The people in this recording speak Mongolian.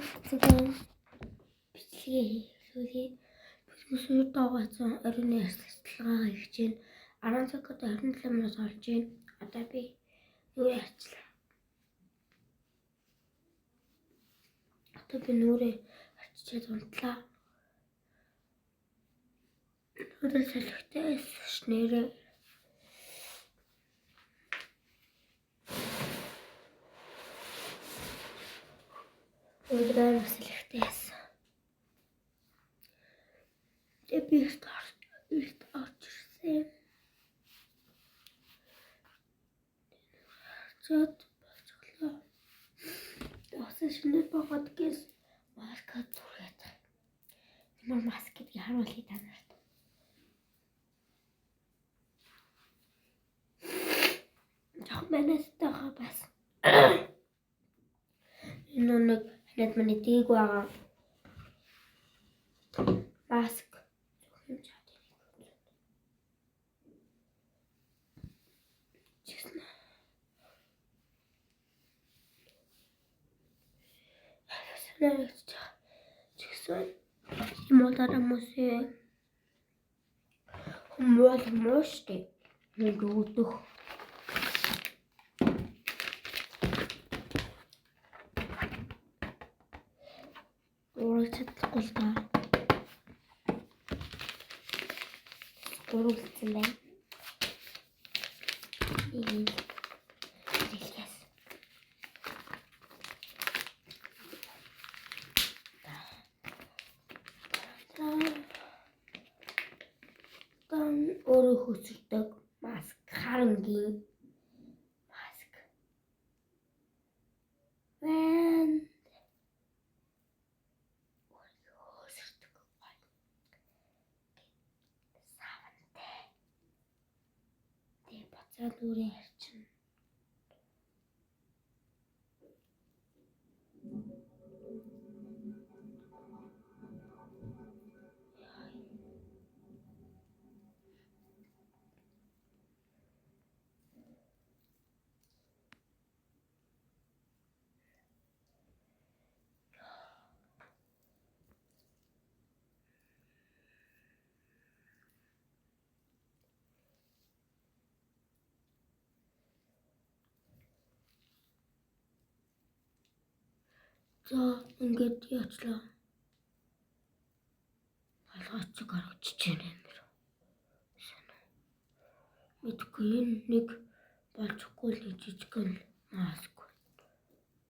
Цагаан бичлэгээ хийлээ. Бүсгүйр доогооцсон оройн ярьцлагаа хийж гин 10 цаг одоо 27 минут болж байна. Одоо би нүрээ арчлаа. Одоо би нүрээ арчичаад унтлаа. Өдөр салхитай байсан ш нэрээ. Өдөр амар салхитай байсан. Тэгээ би эрт орж ирсэн. Арчаад болчихлоо. Тэгсэн шинээр богод гэс маска зүрхээд. Ямар маск гэдгийг харуулъя та нарт. Жохон манайстайгаа бас. Энэ нэг ханад манай дээг байгаа. Маск зүрх юм чад энийг. Чигсэн. Санаа чигсэн. Юм болоор хүмүүсээ хүмүүл муу штэ. Нэг өдөх. Уурах чадахгүй л да. Гурвалцсан байна. Нэг дэлхээс. Тан өөрөө хөсөлдөг маск харангийн маск. Вэн хөсөлдөг гоё. Савантай. Тэг буцаа нүрээ арчна. За ингээд яачлаа. Толгой чиг харагдчихэж байна амир. Мэдгүй энэ нэг болчихгүй л жижигхэн маск.